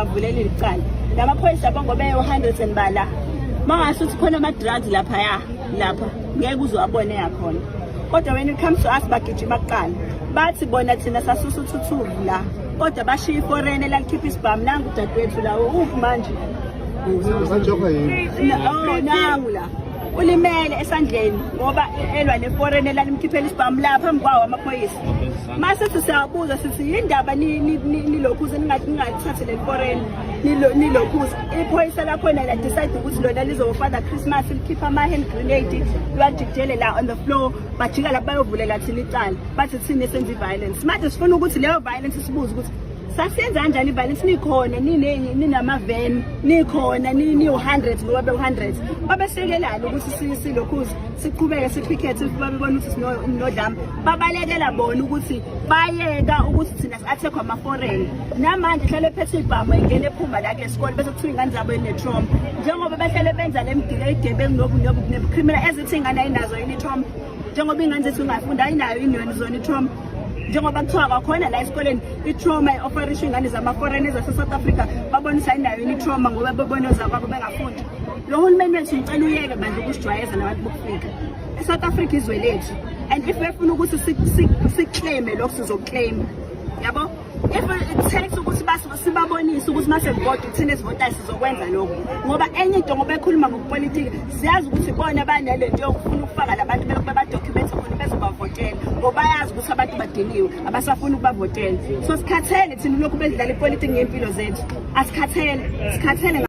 Sibavulela icala lamaphoyisa yabo, ngoba eyo-hundreds and bala mangase uthi khona ama-drugs laphaya lapha, ngeke uze wabone yakhona. Kodwa when it comes to us, bagijima kuqala, bathi bona thina sasusa uthuthuvu la, kodwa bashiya i-foreigner elalikhipha isibhamu. Nangu udadewethu la, uphi manje? Usajoga yini? Oh, nangu la, ulimele esandleni ngoba elwa ne-foreigner elalimkhiphela isibhamu la phambi kwawo amaphoyisa. Mase siyabuza, sithi yindaba nilokhuze ningathathi le foreigner nilokhuze? Iphoyisa lakhona la decide ukuthi lona lizoba-Father Christmas, likhipha ama-hand grenade, liwajikijele la on the floor. Bajika lapho bayovulela thina icala, bathi thina esenza i-violence. Manje sifuna ukuthi leyo violence sibuze ukuthi sasiyenza kanjani i-violence nikhona, ninamaveni, nikhona niwu-hundreds, ngoba bewu-hundreds babesekelana ukuthi silokhuze siqhubeke sipicket. Babebona ukuthi sinodlame, babalekela bona ukuthi bayeka ukuthi thina si-attack ama-foreign. Namanje hlale ephethe ibhamu, engena ephuma la kule sikole, bese kuthiwa iy'ngane zabo ine-trauma, njengoba behlele benza le mdilo eyigebengu nobu-criminal, ezithi iy'ngane ayinazo yini i-trauma, njengoba iy'ngane zethu ingafunda ayinayo yini zona i-trauma, njengoba kuthiwa kwakhona la esikoleni i-trauma i-offerisha iy'ngane zama-foreign ezase-South Africa. Babonisa ayinayo yini i-trauma, ngoba bebona ozakwabo bengafundi? Lo hulumeni wethu, ngicela uyeke bandla ukusijwayeza nabantu bokufika. E-South Africa izwe lethu, and if befuna ukuthi siclaime lokhu, sizoclaim, yabo. If it takes ukuthi sibabonise ukuthi mase kuvota thina esivotayo, sizokwenza lokho. Ngoba enye into, ngoba ekhuluma ngokupolitika, siyazi ukuthi bona banale nto yokufuna ukufaka labantu belokhu bebadocumente khona bezobavotela, ngoba bayazi ukuthi abantu badiniwe, abasafuni ukubavotela. So sikhathele thina ulokhu bedlala ipolitiki ngey'mpilo zethu. Asikhathele, sikhathele.